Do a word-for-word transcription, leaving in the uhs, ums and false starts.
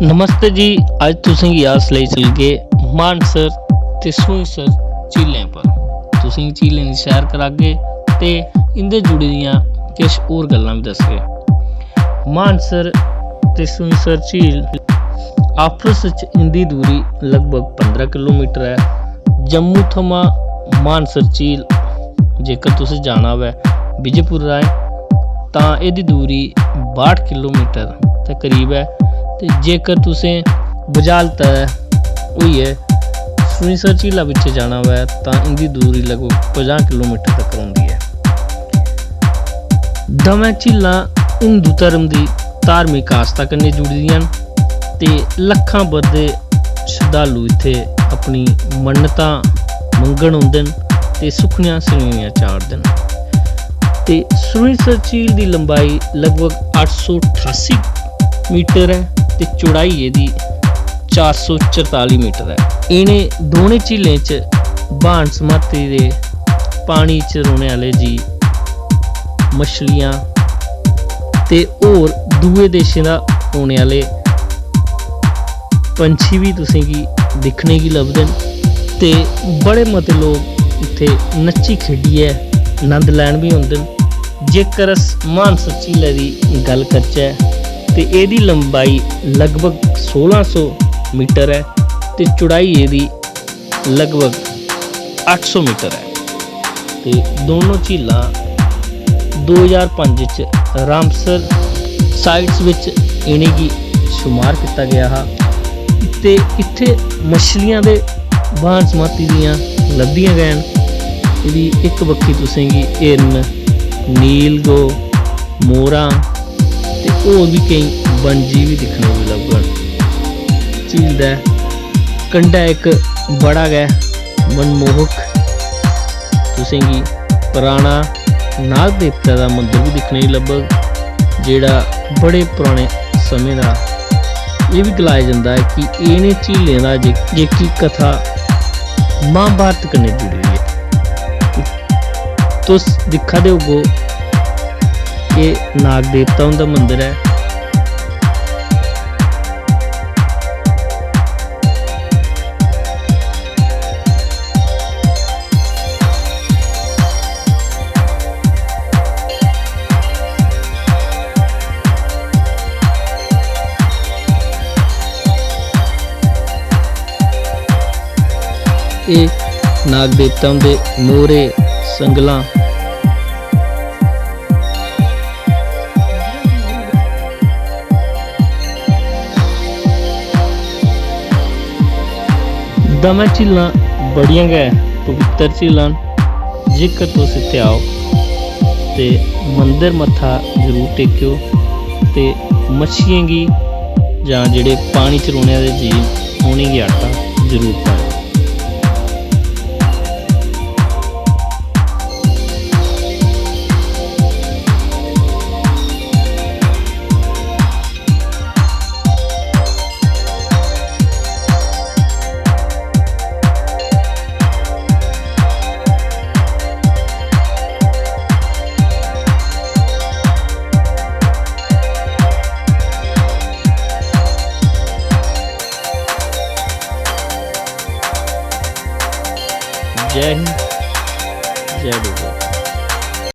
नमस्ते जी, अज्ज तुसें गी अस लेई चलगे मानसर ते सरूईंसर झीलें पर। तुसें गी झीलें दी सैर करागे ते इं'दे जुड़ी दियां किश होर गल्लां बी दसगे। मानसर ते सरूईंसर झील, आपस च इं'दी दूरी लगभग पंदरां किलोमीटर ऐ। जम्मू थमां मानसर झील जेकर तुसें जाना होऐ विजयपुर राहें, तां एह्दी दूरी बाह्ठ किलोमीटर दे करीब ऐ। ते जेकर तुसें बझालता होइयै सरूईंसर झीला पिच्छें जाना होऐ, तां इं'दी दूरी लगभग पंजाह् किलोमीटर तक होंदी ऐ। दमैं झीलां हिंदू धर्म दी धार्मिक आस्था कन्नै जुड़ी दियां न ते लक्खां बद्ध शरधालु इत्थै अपनी मन्नतां मंगन औंदे न ते सुक्खनियां सवेइयां चाढ़दे न। ते सरूईंसर झील दी लंबाई लगभग अट्ठ सौ ठासी मीटर ऐ ते चौड़ाई एह्दी चार सौ चरताली मीटर ऐ। इ'नें दोनें झीलें च ब्हान समाती दे पानी च रौह्ने आह्ले जीव, मछलियां ते होर दूए देशें दा औने आह्ले पंछी बी तुसेंगी दिक्खने गी लभदे न ते बड़े मते लोक इत्थै नच्ची खेढियै नंद लैन बी औंदे न। जेकर अस मानसर झीलै दी गल्ल करचै ते एह्दी लंबाई लगभग सोलां सौ मीटर ऐ ते चौड़ाई एह्दी लगभग अट्ठ सौ मीटर ऐ। ते दोनों झीलां दो ज्हार पंज च रामसर साइट्स बिच इ'नेंगी शुमार कीता गेआ हा। ते इत्थै मछलियां दे ब्हान समाती दियां लभदियां गै न। एह्दी इक बक्खी तुसेंगी हिरन, नील गौ, मोरां ते होर बी केईं बनजीव बी दिक्खने गी लभङन। झील दे कंढै इक बड़ा गै मनमोहक तुसेंगी पराना नाग देवता दा मंदर बी दिक्खने गी लब्भग, जेह्ड़ा बड़े पराने समें दा। एह् बी गलाया जंदा ऐ कि इ'नें झीलें दा जे-, जेह्की कथा महाभारत कन्नै जुड़ी दी ऐ। तुस दिक्खा दे होगो, एह् नाग देवता हुंदा मंदर ऐ। एह् नाग देवता हुंदे मोह्रे, संगलां। दमैं झीलां बड़ियां गै पवित्तर झीलां न। जेकर तुस इत्थै आओ ते मंदर मत्था जरूर टेकेओ ते मच्छियें गी जां जेह्ड़े पानी च रौह्ने आह्ले जीव, उ'नेंगी आटा जरूर पाएओ।